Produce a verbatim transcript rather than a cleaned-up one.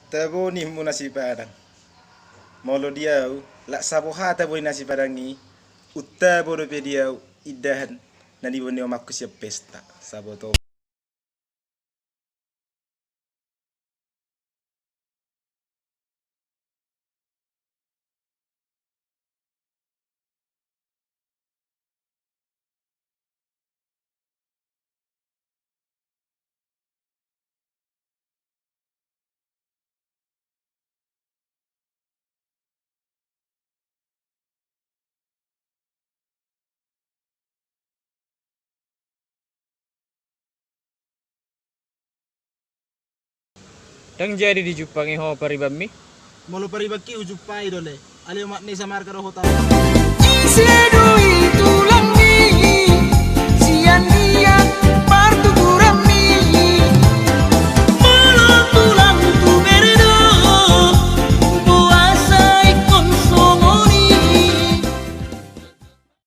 Tabo nimmu nasi padang. Molo di au, lak saboha tabo ni nasi padang i, untabo dope di au indahan na niboan ni omakku sian pesta. Sabo to. Ndang jadi dijumpangi ho paribanmi? Molo paribanki hujumpangi do le. Alai omak ni samarga do ho tabo. Ise do